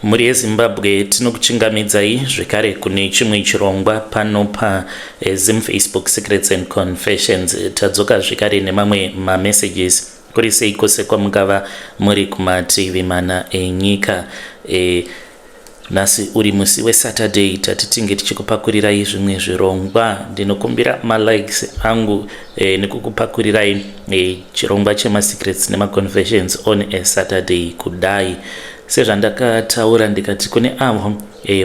Mhuri yeZimbabwe, tinokuchingamidzai zvekare kune chimwe chirongwa pano paZim Facebook Secrets and Confessions. Tadzoka zvekare nemamwe mamessages. Kuri sei kwose kwamungava muri kumativi mana enyika? Nhasi uri musi weSaturday, tati tinge tichikupakurirai zvimwe zvirongwa. Ndinokumbira malikes angu nekukupakurirai chirongwa chemasecrets nemaconfessions on a Saturday. Kudai sezvandakataura ndikati kune avo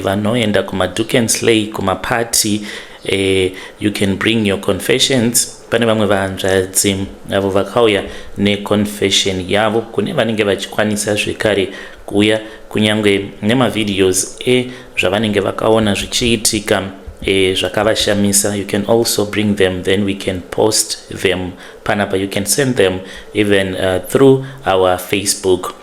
vanoenda kumadoek and slay, kumapati, you can bring your confessions. Pane vamwe vanzvadzi avo vakauya neconfession yavo. Kune vanenge vachikwanisa zvekare kuuya kunyange nemavideos ezvavanenge vakaona zvichiitika zvakavashamisa, you can also bring them, then we can post them panapa. You can send them even through our Facebook.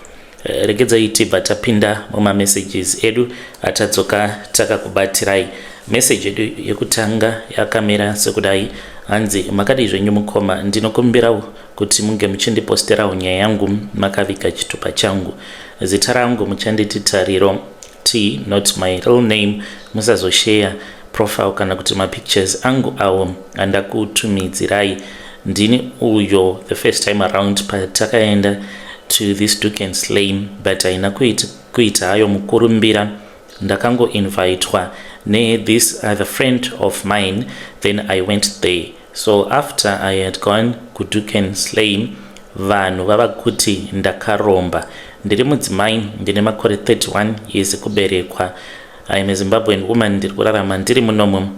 Regedzai tibva tapinda mumamessages edu atadzoka takakubatirai. Meseji yedu yekutanga yakamira sekudai. Hanzi, "Makadii zvenyu mukoma? Ndinokumbirawo kuti munge muchindiposterawo nyaya yangu makaviga chitupa changu. Zita rangu muchanditi Tariro T, not my real name. Musazosheya profile kana kuti mapictures angu awo andakutumidzirai. Ndini uyo the first time around patakaenda to this doek and slay, but haina kuita hayo mukurumbira. Ndakangoinvitwa nethis other friend of mine, then I went there. So after I had gone kudoek and slay, vanhu vava kuti ndakaromba. Ndiri mudzimai, ndine makore 31 years ekuberekwa. I am a Zimbabwean woman. Ndiri kurarama ndiri munomu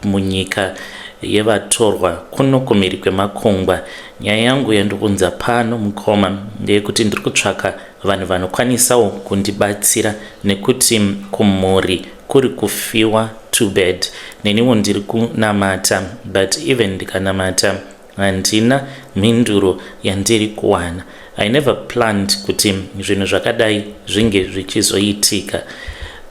munyika yevatorwa kuno kumhiri kwemakungwa. Nyaya yangu yandiunza pano, mukoma, ndeyekuti ndiri kutsvaka vanhu vanokwanisawo kundibatsira nekuti kumhuri kuri kufiwa too bad. Neniwo ndiri kunamata, but even ndikanamata handina mhinduro yandiri kuwana. I never planned kuti zvinhu zvakadai zvinge zvichizoitika.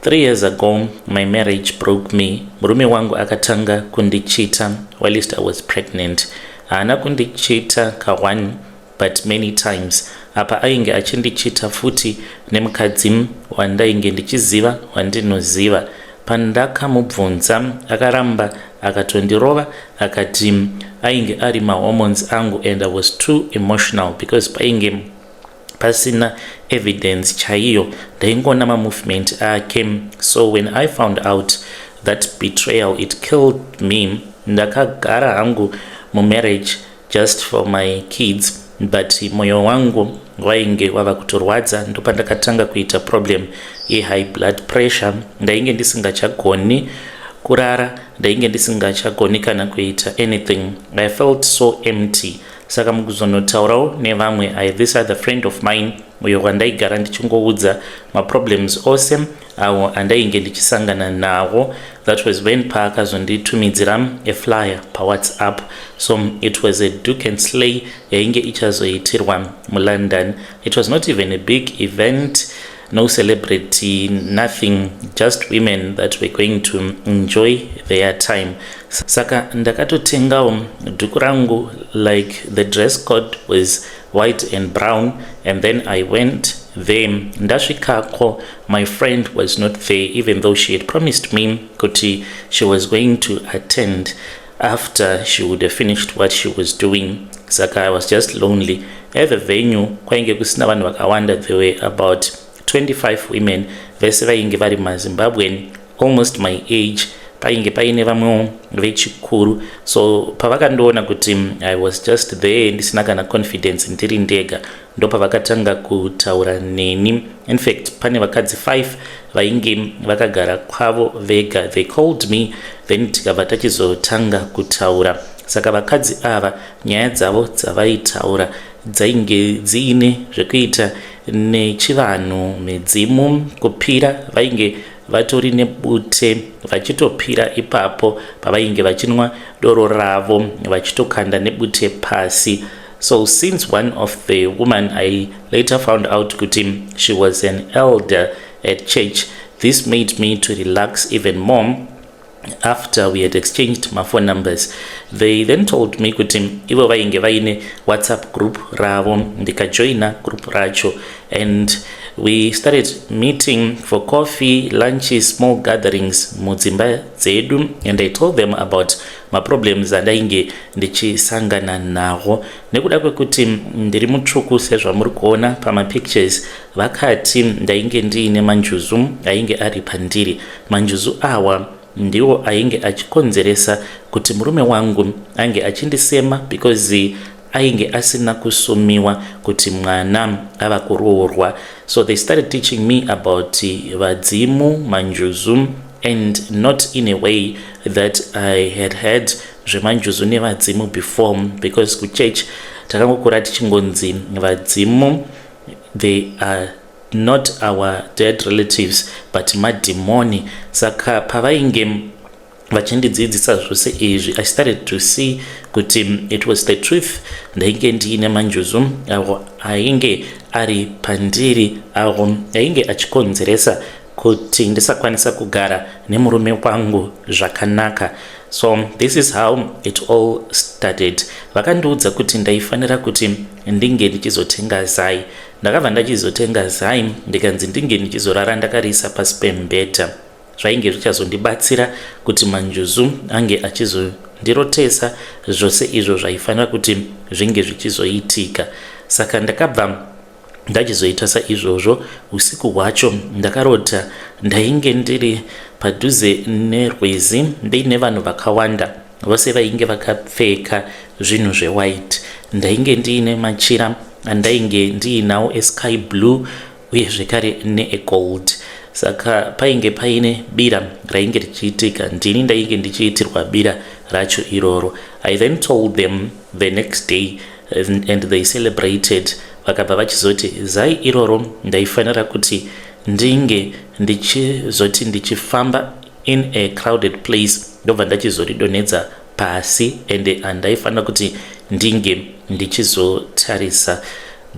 3 years ago my marriage broke me. Murume wangu akatanga kundichita whilst I was pregnant. Haana kundichita ka1 but many times. Apa ainge achindichita futi nemukadzi wandainge ndichiziva, wandinoziva. Pandakamubvunza akaramba, akatondirova, akati ainge ari mahormones angu and I was too emotional because painge pasina evidence chaiyo, ndaingoona mamovement ake. So when I found out that betrayal, it killed me. Ndakagara hangu mumarriage just for my kids, but mwoyo wangu wainge wava kutorwadza. Ndopandakatanga kuita problem yehigh blood pressure. Ndainge ndisingachagoni kurara, ndainge ndisingachagoni kana kuita anything. I felt so empty. Saka mukuzonotaurawo nevamwe, I this other friend of mine uyo wandaigara ndichingoudza maproblems ose awo andainge ndichisangana nawo. That was when paakazonditumidzira aflyer paWhatsApp. So it was a doek and slay yainge ichazoitirwa muLondon. It was not even a big event, no celebrity, nothing, just women that were going to enjoy their time. Saka ndakatotengawo dhuku rangu, like the dress code was white and brown, and then I went there. Ndasvikako, my friend was not there, even though she had promised me kuti she was going to attend after she would have finished what she was doing. Saka I was just lonely at the venue. Kwainge kusina vanhu vakawanda. There were about 25 women, vese vainge vari maZimbabwean, almost my age. Painge paine vamwewo vechikuru. So pavakandiona kuti I was just there ndisina kana confidence, ndiri ndega, ndopavakatanga kutaura neni. In fact, pane vakadzi 5 vainge vakagara kwavo vega. They called me, then tikabva tachizotanga kutaura. Saka vakadzi ava nyaya dzavo dzavaitaura dzainge dziine zvekuita nechivanhu, midzimu, kupira. Vainge vatori nebute vachitopira ipapo pavainge vachinwa doro ravo, vachitokanda nebute pasi. So since one of the woman, I later found out kuti she was an elder at church, this made me to relax even more. After we had exchanged my phone numbers, they then told me kuti ivo vainge vaine WhatsApp group ravo. Ndikajoina group racho and We started meeting for coffee, lunches, small gatherings mudzimba dzedu, and I told them about maproblems andainge ndichisangana nawo nekuda kwekuti ndiri mutsvuku sezvamuri kuona pamapictures. Vakati ndainge ndiine manjuzu ainge ari pandiri. Manjuzu awa ndiwo ainge achikonzeresa kuti murume wangu ange achindisema, because ainge asina kusumiwa kuti mwana ava kuroorwa. So they started teaching me about vadzimu, manjuzu, and not in a way that I had had zvemanjuzu nevadzimu before, because kuchurch takangokura tichingonzi vadzimu, they are not our dead relatives but madhimoni. Saka pavainge vachindidzidzisa zvose izvi, I started to see kuti it was the truth. Ndainge ndiine manjuzu avo ainge ari pandiri, avo ainge achikonzeresa kuti ndisakwanisa kugara nemurume wangu zvakanaka. So this is how it all started. Vakandiudza kuti ndaifanira kuti ndinge ndichizotenga zai. Ndakabva ndachizotenga zai, ndikanzi ndinge ndichizorara ndakarisa pasi pemubhedha. Zvainge zvichazondibatsira kuti manjuzu ange achizondirotesa zvose izvo zvaifanira kuti zvinge zvichizoitika. Saka ndakabva ndachizoita saizvozvo. Usiku hwacho ndakarota ndainge ndiri padhuze nerwizi, ndiine vanhu vakawanda, vose vainge vakapfeka zvinhu zvewhite. Ndainge ndiine machira andainge ndiinawo esky blue uye zvekare neegold. Saka painge paine bira rainge richiitika, ndini ndainge ndichiitirwa bira racho iroro. I then told them the next day and they celebrated. Vakabva vachizoti zai iroro ndaifanira kuti ndinge ndichizoti ndichifamba in a crowded place, ndobva ndachizoridonhedza pasi, ende handaifanira kuti ndinge ndichizotarisa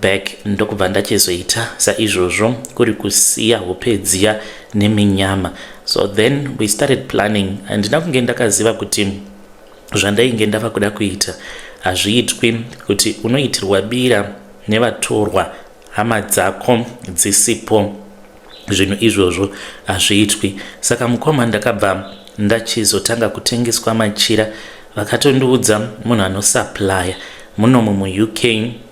back. Ndokubva ndachizoita saizvozvo, kuri kusiya hope dziya neminyama. So then we started planning. Handina kunge ndakaziva kuti zvandainge ndava kuda kuita hazviitwi, kuti unoitirwa bira nevatorwa, hama dzako dzisipo. Zvinhu izvozvo hazviitwi. Saka mukoma, ndakabva ndachizotanga kutengeswa machira. Vakatondiudza munhu anosupplya munomu muUK,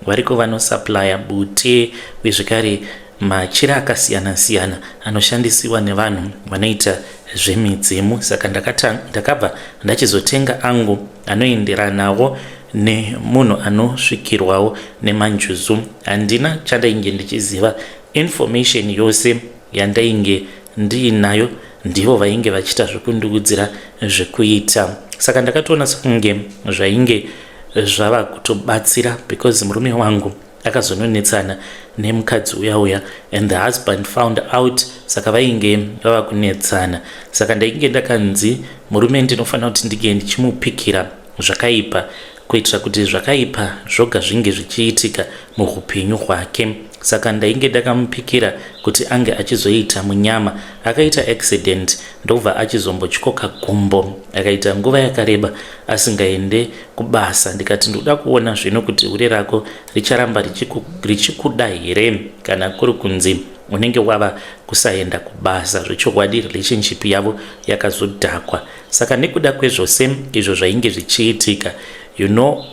variko vanosupplya bute uye zvekare machira akasiyana-siyana anoshandisiwa nevanhu vanoita zvemidzimu. Saka ndakabva ndachizotenga angu anoenderanawo nemunhu anosvikirwawo nemanjuzu. Handina chandainge ndichiziva. Information yose yandainge ndiinayo, ndivo vainge vachiita zvekundiudzira zvekuita. Saka ndakatoona sekunge zvainge zvava kutobatsira, because murume wangu akazononetsana nemukadzi uya uya and the husband found out. Saka vainge vava kunetsana. Saka ndainge ndakanzi murume ndinofanira kuti ndinge ndichimupikira zvakaipa, kuitira kuti zvakaipa zvoga zvinge zvichiitika muupenyu hwake. Saka ndainge ndakamupikira kuti ange achizoita munyama. Akaita accident, ndobva achizombotyoka gumbo, akaita nguva yakareba asingaende kubasa. Ndikati ndoda kuona zvino kuti hure rako richaramba richikuda here kana kuri kunzi unenge wava kusaenda kubasa. Zvechokwadi, relationship yavo yakazodhakwa. Saka nekuda kwezvose izvo zvainge zvichiitika,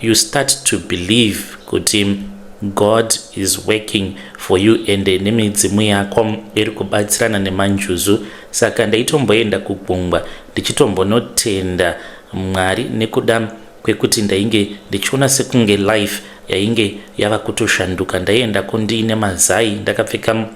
you start to believe kuti God is working for you and nemidzimu yako iri kubatsirana nemanjuzu. Saka ndaitomboenda kugungwa ndichitombonotenda Mwari nekuda kwekuti ndainge ndichiona sekunge life yainge yava kutoshanduka. Ndaiendako ndiine mazai, ndakapfeka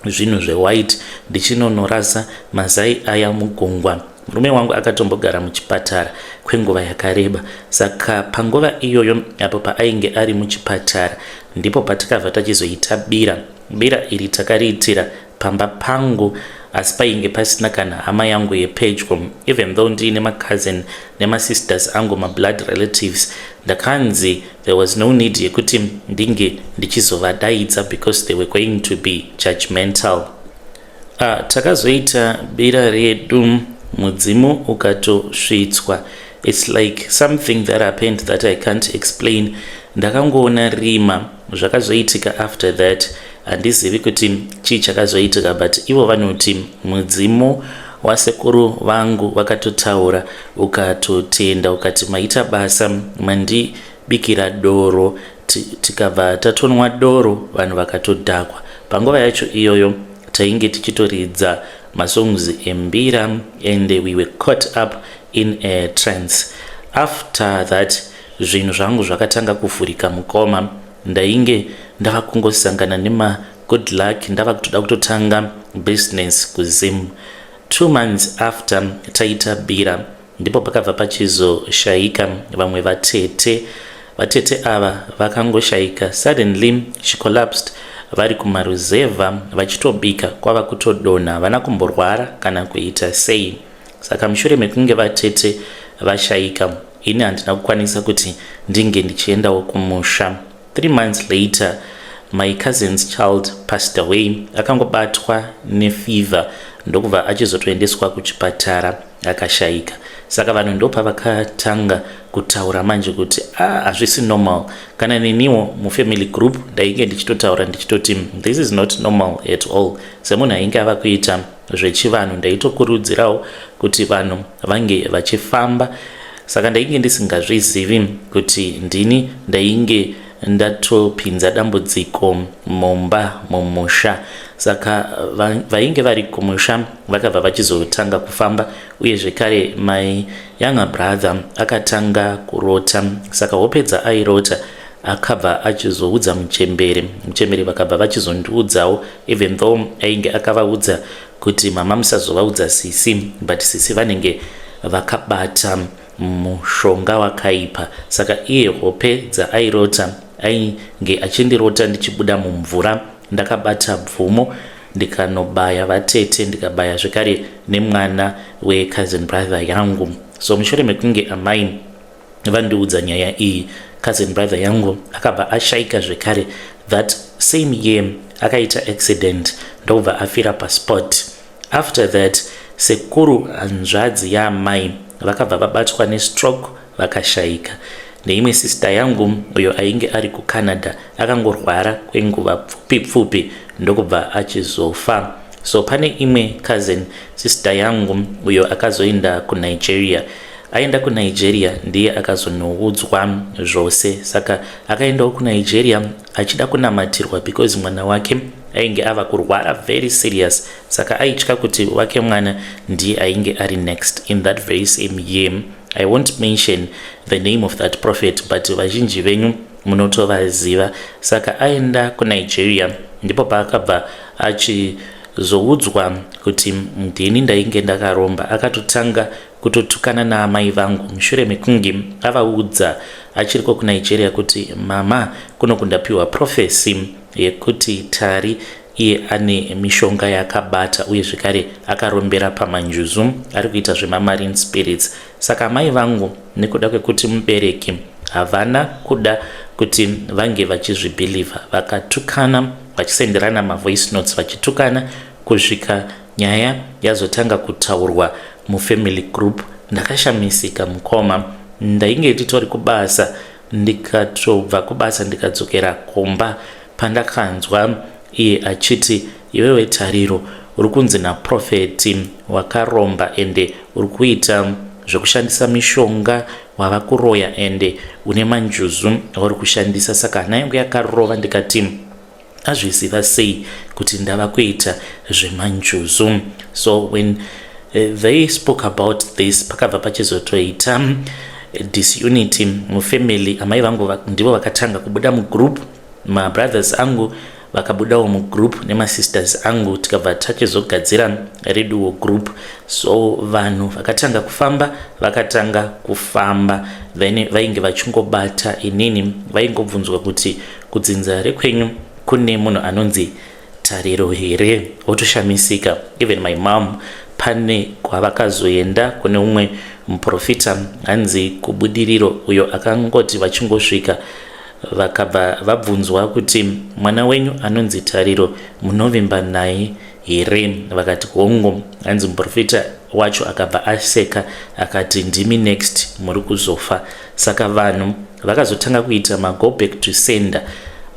zvinhu zvewhite, ndichinonorasa mazai aya mugungwa. Murume wangu akatombogara muchipatara kwenguva yakareba. Saka panguva iyoyo apo paainge ari muchipatara, ndipo patakabva tachizoita bira. Bira iri takariitira pamba pangu, asi painge pasina kana hama yangu yepedyo, even though ndiine macousin nemasisters angu, mablood relatives. Ndakanzi there was no need yekuti ndinge ndichizovadaidza because they were going to be judgmental. Takazoita bira redu, mudzimu ukatosvitswa. It's like something that happened that I can't explain. Ndakangoona rima. Zvakazoitika after that. Handizivi kuti chii chakazoitika, but ivo vanoti mudzimu wasekuru vangu vakatotaura ukatotenda ukati maita basa mandibikira doro. Tikabva tatonwa doro, vanhu vakatodhakwa. Panguva yacho iyoyo tainge tichitoridza masongs embira and we were caught up in a trance. After that zvinhu zvangu zvakatanga kuvhurika, mukoma. Ndainge ndava kungosangana nemagood luck, ndava kutoda kutotanga business kuZim. 2 months after taita bira, ndipo pakabva pachizoshayika vamwe vatete. Vatete ava vakangoshayika suddenly. She collapsed vari kumaruzevha vachitobika, kwava kutodonha. Havana kumborwara kana kuita sei. Saka mushure mekunge vatete vashayika, ini handina kukwanisa kuti ndinge ndichiendawo kumusha. 3 months later, my cousin's child passed away. Akangobatwa nefever, ndokubva achizotoendeswa kuchipatara, akashayika. Saka vanhu ndopavakatanga kutaura manje kuti ah, hazvisi normal. Kana neniwo mufamily group ndainge ndichitotaura ndichitoti this is not normal at all. Semunhu ainge ava kuita zvechivanhu, ndaitokurudzirawo kuti vanhu vange vachifamba. Saka ndainge ndisingazvizivi kuti ndini ndainge ndatopinza dambudziko mumba, mumusha. Saka vainge vari kumusha vakabva vachizotanga kufamba. Uye zvekare my younger brother akatanga kurota. Saka hope dzaairota akabva achizoudza muchembere. Muchembere vakabva vachizondiudzawo, even though ainge akavaudza kuti mama musazovaudza sisi, but sisi vanenge vakabata mushonga wakaipa. Saka iye hope dzaairota, ainge achindirota ndichibuda mumvura ndakabata bvumo, ndikanobaya vatete, ndikabaya zvekare nemwana wecousin brother yangu. So mushure mekunge amai vandiudza nyaya iyi, cousin brother yangu akabva ashayika zvekare that same year. Akaita accident, ndokubva afira paspot. After that, sekuru hanzvadzi yaamai vakabva vabatwa nestroke, vakashayika. Neimwe sister yangu uyo ainge ari kuCanada akangorwara kwenguva pfupi pfupi, ndokubva achizofa. So pane imwe cousin sister yangu uyo akazoenda kuNigeria. Aenda kuNigeria ndiye akazonoudzwa zvose. Saka akaendawo kuNigeria achida kunamatirwa because mwana wake ainge ava kurwara very serious. Saka aitya kuti wake mwana ndiye ainge ari next. In that very same year, I won't mention the name of that prophet, but vazhinji venyu munotovaziva. Saka aenda kuNigeria ndipo paakabva achizoudzwa kuti ndini ndainge ndakaromba. Akatotanga kutotukana naamai vangu mushure mekunge avaudza achiriko kuNigeria kuti mama, kuno kundapiwa prophecy yekuti Tari iye ane mishonga yaakabata, uye zvekare akarombera pamanjuzu, ari kuita zvemamarine spirits. Saka amai vangu, nekuda kwekuti mubereki, havana kuda kuti vange vachizvibhilivha. Vakatukana, vachisenderana mavoice notes vachitukana, kusvika nyaya yazotanga kutaurwa mufamily group. Ndakashamisika, mukoma. Ndainge titori kubasa, ndikatobva kubasa ndikadzokera kumba pandakanzwa iye achiti, "Iwewe Tariro, uri kunzi naprophet wakaromba, ende uri kuita zvekushandisa mishonga, wava kuroya, ende une manjuzu auri kushandisa." Saka hana yangu yakarova, ndikati azviziva sei kuti ndava kuita zvemanjuzu? So when they spoke about this, pakabva pachizotoita disunity mufamily. Amai vangu ndivo vakatanga kubuda mugroup, mabrothers angu vakabudawo mugroup, nemasisters angu. Tikabva tachizogadzira reduwo group. So vanhu vakatanga kufamba, vakatanga kufamba. Then vainge vachingobata inini, vaingobvunzwa kuti kudzinza rekwenyu kune munhu anonzi Tariro here? Votoshamisika. Even my mom, pane kwavakazoenda kune umwe muprofita, hanzi kuBudiriro, uyo akangoti vachingosvika vakabva vabvunzwa kuti mwana wenyu anonzi Tariro munovimba naye here? Vakati hongu. Hanzi muprofita wacho akabva aseka akati, "Ndimi next muri kuzofa." Saka vanhu vakazotanga kuita mago back to sender.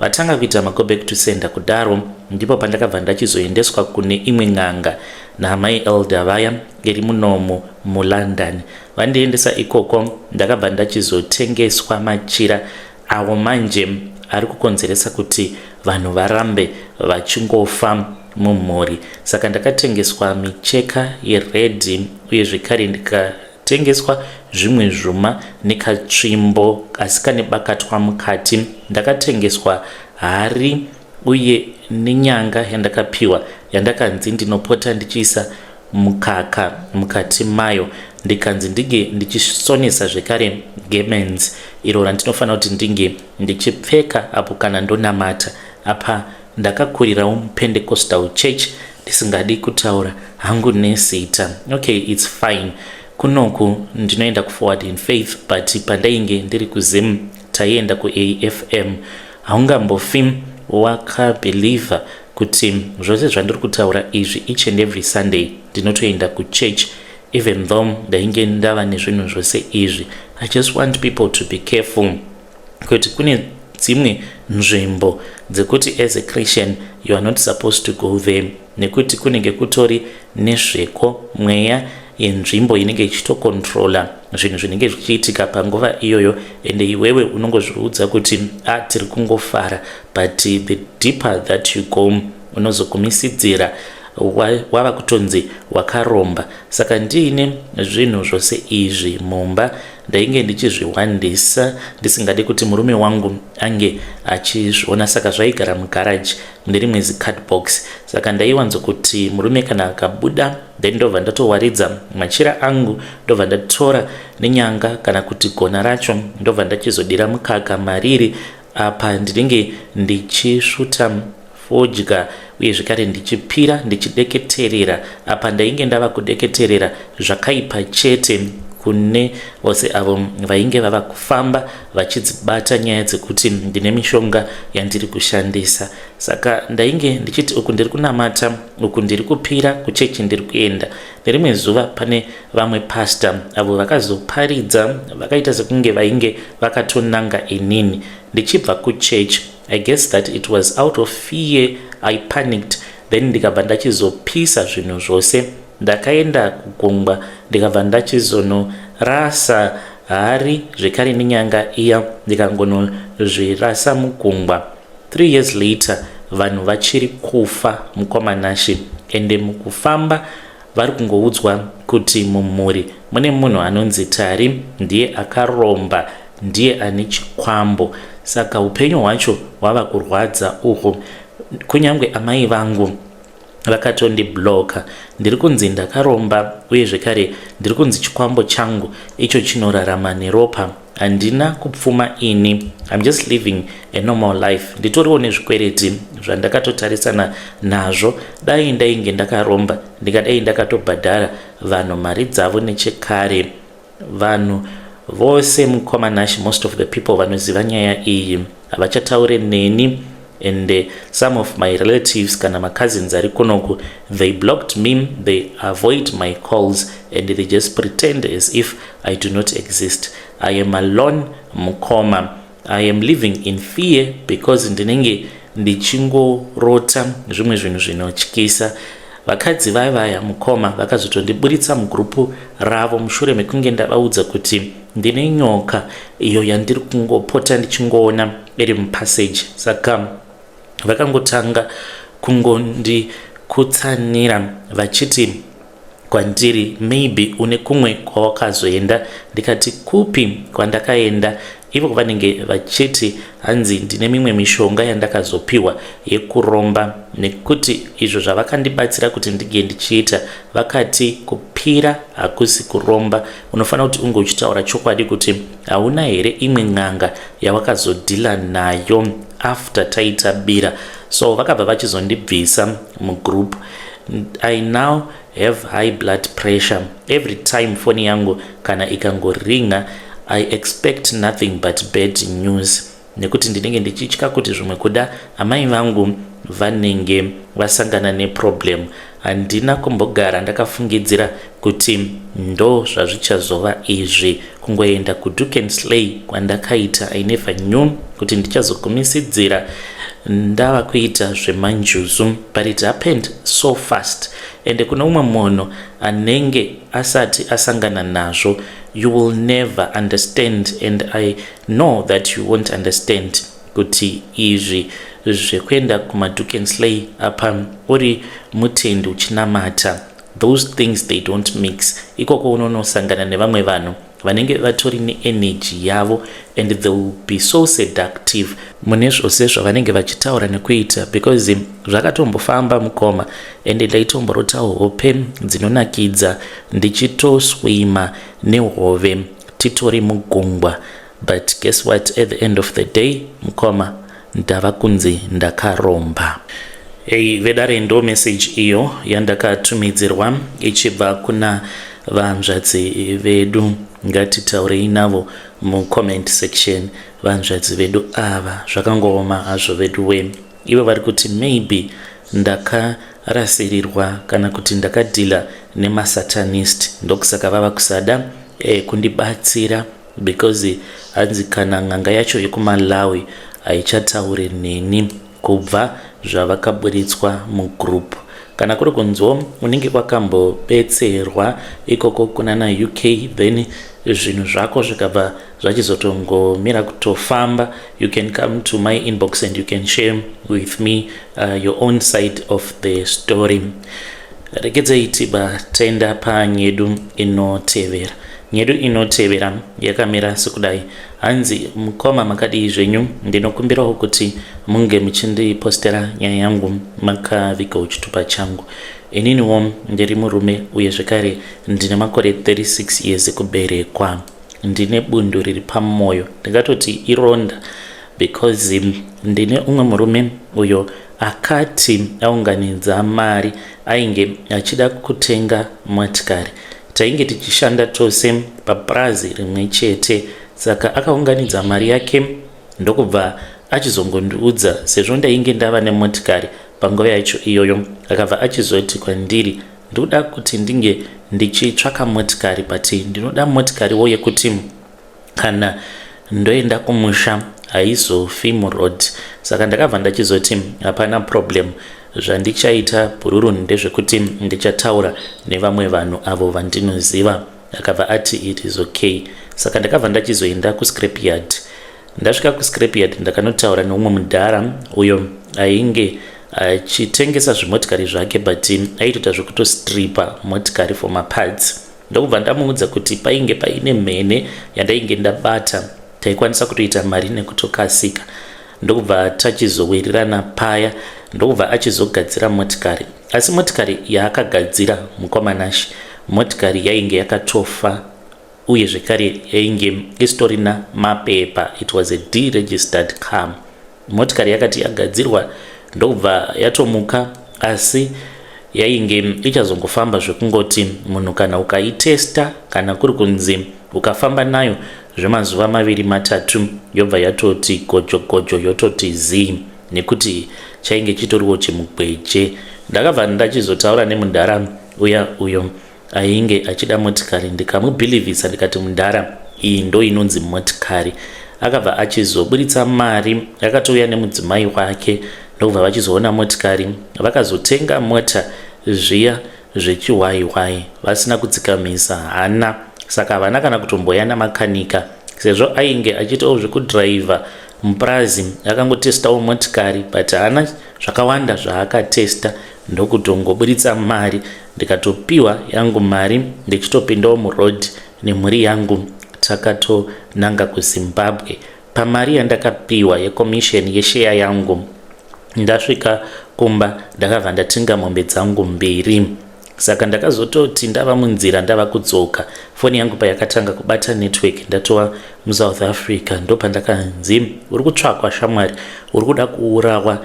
Vatanga kuita mago back to sender kudaro, ndipo pandakabva ndachizoendeswa kune imwe n'anga naamai elder vaya iri munomu muLondon. Vandiendesa ikoko, ndakabva ndachizotengeswa machira awo manje ari kukonzeresa kuti vanhu varambe vachingofa mumhuri. Saka ndakatengeswa micheka yered, uye zvekare ndikatengeswa zvimwe zvuma nekatsvimbo asi kane bakatwa mukati. Ndakatengeswa hari uye nenyanga yandakapiwa, yandakanzi ndinopota ndichiisa mukaka mukati mayo, ndikanzi ndinge ndichisonesa zvekare gemenzi iro randinofanira kuti ndinge ndichipfeka apo kana ndonamata. Apa ndakakurirawo muPentecostal church, ndisingadi kutaura hangu nezita. Okay, it's fine. Kunoku ndinoenda kuForward in Faith, but pandainge ndiri kuZim taienda kuAFM. Haungambofi wakabelieva kuti zvose zvandiri kutaura izvi, each and every Sunday ndinotoenda kuchurch, even though ndainge ndava nezvinhu zvose izvi. I just want people to be careful kuti kune dzimwe nzvimbo dzekuti as a Christian you are not supposed to go there, nekuti kunenge kutori nezveko mweya yenzvimbo inenge ichitocontrola zvinhu zvinenge zvichiitika panguva iyoyo. Ende iwewe unongozviudza kuti a tiri kungofara, but the deeper that you go, unozogumisidzira wava kutonzi wakaromba. Saka ndiine zvinhu zvose izvi mumba, ndainge ndichizviwandisa, ndisingadi kuti murume wangu ange achizviona. Saka zvaigara mugaraji mune rimwe zicardbox. Saka ndaiwanzokuti murume kana akabuda, then ndobva ndatowaridza machira angu, ndobva ndatora nenyanga kana kuti gona racho, ndobva ndachizodira mukaka mariri. Apa ndinenge ndichisvuta fodya, uye zvekare ndichipira, ndichideketerera. Apa ndainge ndava kudeketerera zvakaipa chete kune vose avo vainge vava kufamba vachidzibata nyaya dzekuti ndine mishonga yandiri kushandisa. Saka ndainge ndichiti uku ndiri kunamata, uku ndiri kupira, kuchechi ndiri kuenda. Nerimwe zuva pane vamwe pasta avo vakazoparidza, vakaita sekunge vainge vakatonanga inini ndichibva kuchechi. I guess that it was out of fear I panicked, then ndikabva ndachizopisa zvinhu zvose. Ndakaenda kugungwa, ndikabva ndachizonorasa hari zvekare nenyanga iya, ndikangonozvirasa mugungwa. 3 years later vanhu vachiri kufa, mukoma Nashe. Ende mukufamba vari kungoudzwa kuti mumhuri mune munhu anonzi Tari, ndiye akaromba, ndiye ane chikwambo. Saka upenyu hwacho hwava kurwadza uhwu. Kunyange amai vangu vakatondibloka. Ndiri kunzi ndakaromba, uye zvekare ndiri kunzi chikwambo changu icho chinorarama neropa. Handina kupfuma ini, I'm just living a normal life. Nditoriwo nezvikwereti zvandakatotarisana nazvo. Dai ndainge ndakaromba, ndingadai ndakatobhadhara vanhu mari dzavo nechekare. Vanhu vose, mukoma Nash, most of the people vanoziva nyaya iyi havachataure neni, and some of my relatives kana macousins ari kunoku, they blocked me, they avoid my calls and they just pretend as if I do not exist. I am alone, mukoma. I am living in fear because ndinenge ndichingorota zvimwe zvinhu zvinotyisa. Vakadzi vaya vaya, mukoma, vakazotondiburitsa mugurupu ravo mushure mekunge ndavaudza kuti ndine nyoka iyo yandiri kungopota ndichingoona iri mupassage. Saka vakangotanga kungondikutsanira vachiti kwandiri, "Maybe une kumwe kwawakazoenda." Ndikati, "Kupi kwandakaenda?" Ivo vanenge vachiti hanzi ndine mimwe mishonga yandakazopiwa yekuromba, nekuti izvo zvavakandibatsira kuti ndinge ndichiita, vakati kupira hakusi kuromba, unofanira kuti unge uchitaura chokwadi kuti hauna here imwe n'anga yawakazodhila nayo after taita bira. So vakabva vachizondibvisa mugroup. I now have high blood pressure. Every time foni yangu kana ikangoringa, I expect nothing but bad news, nekuti ndinenge ndichitya kuti zvimwe kuda amai vangu vanenge vasangana neproblem. Handina kumbogara ndakafungidzira kuti ndo zvazvichazova izvi. Kungoenda kuDuke and Slay kwandakaita, I never knew kuti ndichazogumisidzira ndava kuita zvemanjuzu, but it happened so fast. Ende kune umwe munhu anenge asati asangana nazvo, you will never understand, and I know that you won't understand kuti izvi zvekuenda kumaDuke and Slay apa uri mutendi uchinamata, those things, they don't mix. Ikoko unonosangana nevamwe vanhu vanenge vatori neenergy yavo, and they will be so seductive mune zvose zvavanenge vachitaura nekuita, because zvakatombofamba, mukoma, ende ndaitomborota hope dzinonakidza ndichitoswima nehove titori mugungwa. But guess what? At the end of the day, mukoma, ndava kunzi ndakaromba. Ei vedare, ndo message iyo yandakatumidzirwa ichibva kuna vanzvadzi vedu. Ngatitaurei navo mucomment section. Vanzvadzi vedu ava, zvakangooma hazvo vedu we. Ivo vari kuti maybe ndakarasirirwa kana kuti ndakadhila nemasatanist, ndokusaka vava kusada kundibatsira, because hanzi kana n'anga yacho yekuMalawi haichatauri neni kubva zvavakaburitswa mugroup. Kana kuri kunziwo unenge kwakambobetserwa ikoko kunana UK, then zvinhu zvako zvikabva zvachizotongomira kutofamba, you can come to my inbox and you can share with me your own side of the story. Regedzei tiba taenda panyedu inotevera. Nyedu inotevera yakamira sekudai. Hanzi, "Mukoma, makadii zvenyu? Ndinokumbirawo kuti munge muchindipostera nyaya yangu makavigawo chitupa changu. Ininiwo ndiri murume, uye zvekare ndine makore 36 years ekuberekwa. Ndine bundu riri pamwoyo, ndingatoti ironda, because ndine umwe murume uyo akati aunganidza mari, ainge achida kutenga motikari. Tainge tichishanda tose papurazi rimwe chete, saka akaunganidza mari yake ndokubva achizongondiudza, sezvo ndainge ndava nemotikari panguva yacho iyoyo. Akabva achizoti kwandiri, 'Ndinoda kuti ndinge ndichitsvaka motikari, but ndinoda motikariwo yekuti kana ndoenda kumusha haizofi muroad.' Saka ndakabva ndachizoti hapana problem. Zvandichaita, bhururu, ndezvekuti ndichataura nevamwe vanhu avo vandinoziva. Akabva ati it is okay. Saka ndakabva ndachizoenda kuscrapyard. Ndasvika kuscrapyard, ndakanotaura neumwe mudhara uyo ainge achitengesa zvimotikari zvake, but aitoita zvekutostripa motikari for maparts. Ndokubva ndamuudza kuti painge paine mhene yandainge ndabata, taikwanisa kutoita mari nekutokasika. Ndokubva tachizowirirana paya, ndokubva achizogadzira motikari. Asi motikari yaakagadzira, mukomanashi, motikari yainge yakatofa, uye zvekare yainge isitorina mapepa. It was a deregistered car. Motikari yakati yagadzirwa ndokubva yatomuka, asi yainge ichazongofamba zvekungoti munhu kana ukaitesta, kana kuri kunzi ukafamba nayo zvemazuva 2 3, yobva yatoti gojo gojo, yototi zii, nekuti chainge chitoriwo chimugweje. Ndakabva ndachizotaura nemudhara uya uyo ainge achida motikari, ndikamubhilivhisa, ndikati, 'Mudhara, iyi ndo inonzi motikari.' Akabva achizoburitsa mari, akatouya nemudzimai wake, ndokubva vachizoona motikari. Vakazotenga mota zviya zvechihwai vasina kudzikamisa hana, saka havana kana kutomboya namakanika, sezvo ainge achiitawo zvekudhiraivha mupurazi. Akangotestawo motikari, but haana zvakawanda zvaakatesta, ndokutongoburitsa mari. Ndikatopiwa yangu mari, ndichitopindawo muroad nemhuri yangu, takatonanga kuZimbabwe. Pamari yandakapiwa yekomisheni yesheya yangu, ndasvika kumba ndakabva ndatenga mombe dzangu mbiri. Saka ndakazototi ndava munzira ndava kudzoka, foni yangu payakatanga kubata network ndatova muSouth Africa, ndopandakanzi, 'Uri kutsvakwa shamwari, uri kuda kuurawa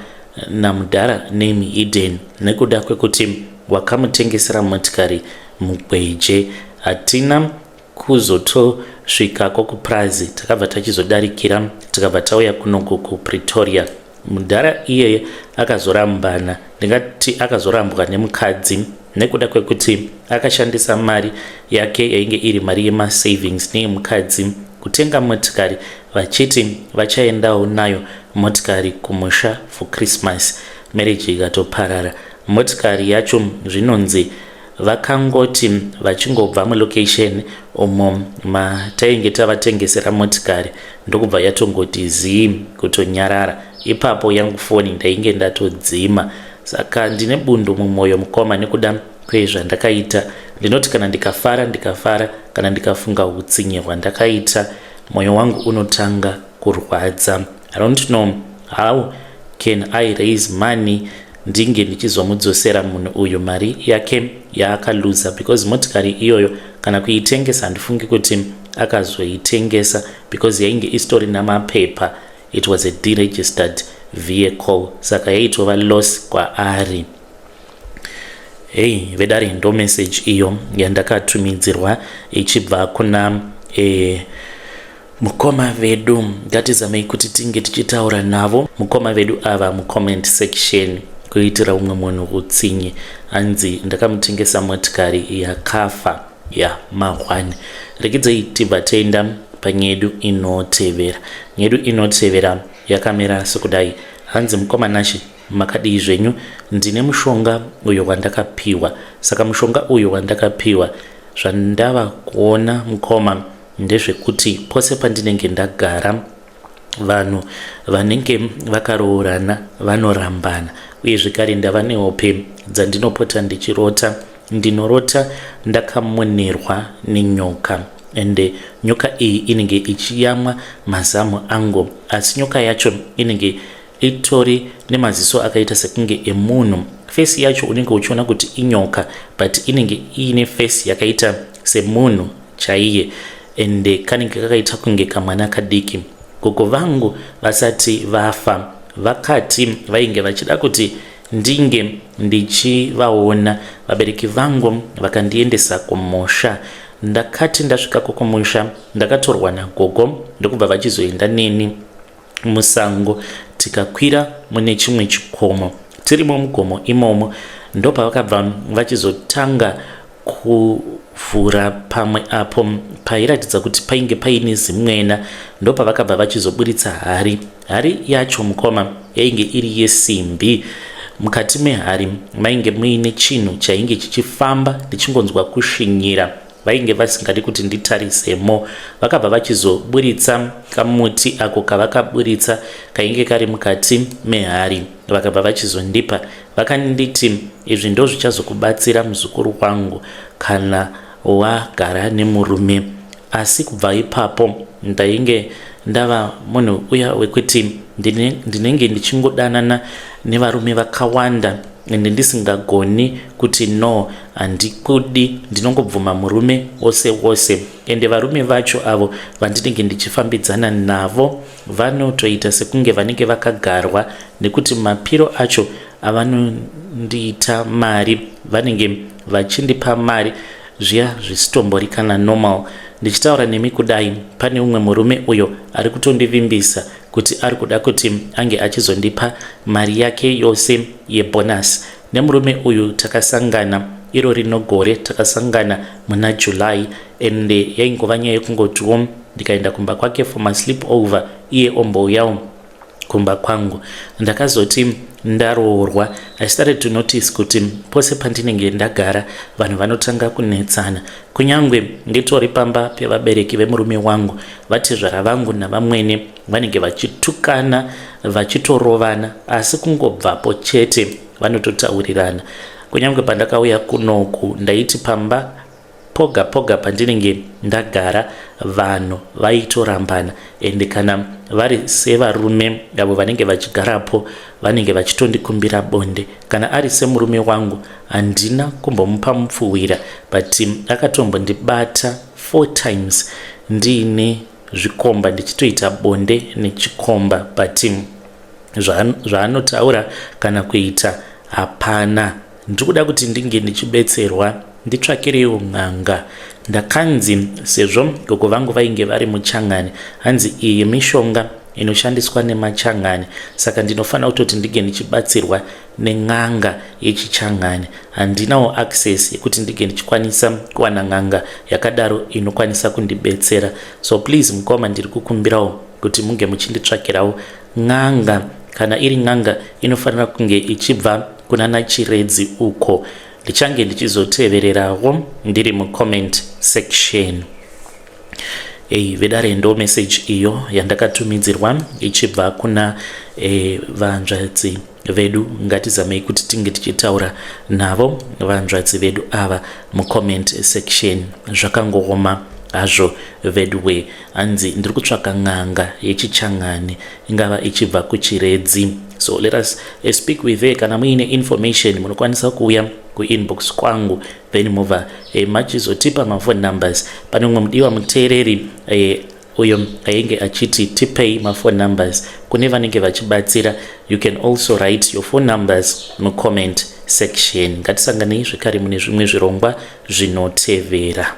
namudhara name Eden nekuda kwekuti wakamutengesera motikari mugweje.' Hatina kuzotosvikako kupurazi, takabva tachizodarikira, tikabva tauya kunoku kuPretoria. Mudhara iyeye akazorambana, ndingati akazorambwa nemukadzi nekuda kwekuti akashandisa mari yake yainge iri mari yemasavings neyemukadzi kutenga motikari vachiti vachaendawo nayo motikari kumusha for Christmas. Marriage ikatoparara. Motikari yacho zvinonzi vakangoti vachingobva mulocation umo matainge tavatengesera motikari ndokubva yatongoti zii kutonyarara. Ipapo yangu foni ndainge ndatodzima. Saka ndine bundu mumwoyo mukoma nekuda kwezvandakaita. Ndinoti kana ndikafara ndikafara, kana ndikafunga hutsinye hwandakaita mwoyo wangu unotanga kurwadza. I don't know how can I raise money ndinge ndichizomudzosera munhu uyu mari yake yaakaluza because motikari iyoyo kana kuitengesa handifungi kuti akazoitengesa because yainge isitori namapepa. It was a deregistered vehicle saka yaitova loss kwaari. Hey vedare, ndo message iyo yandakatumidzirwa ichibva kuna mukoma vedu. Ngatizamei kuti tinge tichitaura navo mukoma vedu ava mucomment section. Kuitira umwe munhu utsinye, hanzi ndakamutengesa motikari yakafa yamahwani. Regedzei tibva taenda panyedu inotevera. Nyedu inotevera yakamira sekudai. Hanzi, mukoma Nashe, makadii zvenyu? Ndine mushonga uyo wandakapiwa. Saka mushonga uyu wandakapiwa, zvandava kuona mukoma ndezvekuti pose pandinenge ndagara, vanhu vanenge vakaroorana vanorambana. Uye zvekare ndava nehope dzandinopota ndichirota. Ndinorota ndakamonerwa nenyoka, ende nyoka iyi inenge ichiyamwa mazamu angu, asi nyoka yacho inenge itori nemaziso akaita sekunge emunhu. Face yacho unenge uchiona kuti inyoka, but inenge iine face yakaita semunhu chaiye, ende kanenge kakaita kunge kamwana kadiki. Gogo vangu vasati vafa vakati vainge vachida kuti ndinge ndichivaona. Vabereki vangu vakandiendesa kumusha. Ndakati ndasvikako kumusha, ndakatorwa nagogo ndokubva vachizoenda neni musango, tikakwira mune chimwe chikomo. Tirimo mugomo imomo ndopavakabva vachizotanga kuvhura pamwe apo pairatidza kuti painge paine zimwena, ndopavakabva vachizoburitsa hari. Hari yacho mukoma yainge iri yesimbi. Mukati mehari mainge muine chinhu chainge chichifamba, ndichingonzwa kushinyira. Vainge vasingadi kuti nditarisemo. Vakabva vachizoburitsa kamuti ako kavakaburitsa kainge kari mukati mehari, vakabva vachizondipa. Vakanditi, "Izvi ndo zvichazokubatsira muzukuru wangu kana wagara nemurume." Asi kubva ipapo ndainge ndava munhu uya wekuti ndinenge ndichingodanana nevarume vakawanda, ende ndisingagoni kuti no, handikudi. Ndinongobvuma murume wose wose, ende varume vacho avo vandinenge ndichifambidzana navo vanotoita sekunge vanenge vakagarwa, nekuti mapiro acho avanondiita mari, vanenge vachindipa mari zviya zvisitombori kana normal. Ndichitaura nemi kudai, pane umwe murume uyo ari kutondivimbisa kuti ari kuda kuti ange achizondipa mari yake yose yebonus. Nemurume uyu takasangana iro rino gore, takasangana muna July, ende yaingova nyaya yekungotiwo ndikaenda kumba kwake for masleep over, iye ombouyawo kumba kwangu. Ndakazoti ndaroorwa, I started to notice kuti pose pandinenge ndagara vanhu vanotanga kunetsana. Kunyange nditori pamba pevabereki vemurume wangu, vatezvara vangu navamwene vanenge vachitukana, vachitorovana, asi kungobvapo chete vanototaurirana. Kunyange pandakauya kunoku, ndaiti pamba poga poga pandinenge ndagara vanhu vaitorambana, ende kana vari sevarume avo vanenge vachigarapo vanenge vachitondikumbira bonde. Kana ari semurume wangu, handina kumbomupa mupfuwira, but akatombondibata four times ndiine zvikomba, ndichitoita bonde nechikomba, but zvaanotaura kana kuita hapana. Ndiri kuda kuti ndinge ndichibetserwa, nditsvakireiwo n'anga. Ndakanzi sezvo gogo vangu vainge vari muchangani, hanzi iyi mishonga. inoshandiswa nemachangani, saka ndinofanira kutoti ndinge ndichibatsirwa nen'anga yechichangani. Handinawo access yekuti ndinge ndichikwanisa kuwana n'anga yakadaro inokwanisa kundibetsera. So please mukoma, ndiri kukumbirawo kuti munge muchinditsvakirawo n'anga. Kana iri n'anga, inofanira kunge ichibva kuna naChiredzi uko. Ndichange ndichizotevererawo ndiri mucomment section. Ei, vedare, ndo message iyo yandakatumidzirwa ichibva kuna vanzvadzi vedu. Ngatizamei kuti tinge tichitaura navo vanzvadzi vedu ava mucomment section. Zvakangooma hazvo veduwe. Hanzi ndiri kutsvaka n'anga yechichangani, ingava ichibva kuChiredzi. So let us speak with her. Kana muine information, munokwanisa kuuya kuinbox kwangu, then mobva machizotipa maphone numbers. Pane mumwe mudiwa muteereri uyo ainge achiti tipei maphone numbers kune vanenge vachibatsira. You can also write your phone numbers mucomment section. Ngatisanganei zvekare mune zvimwe zvirongwa zvinotevera.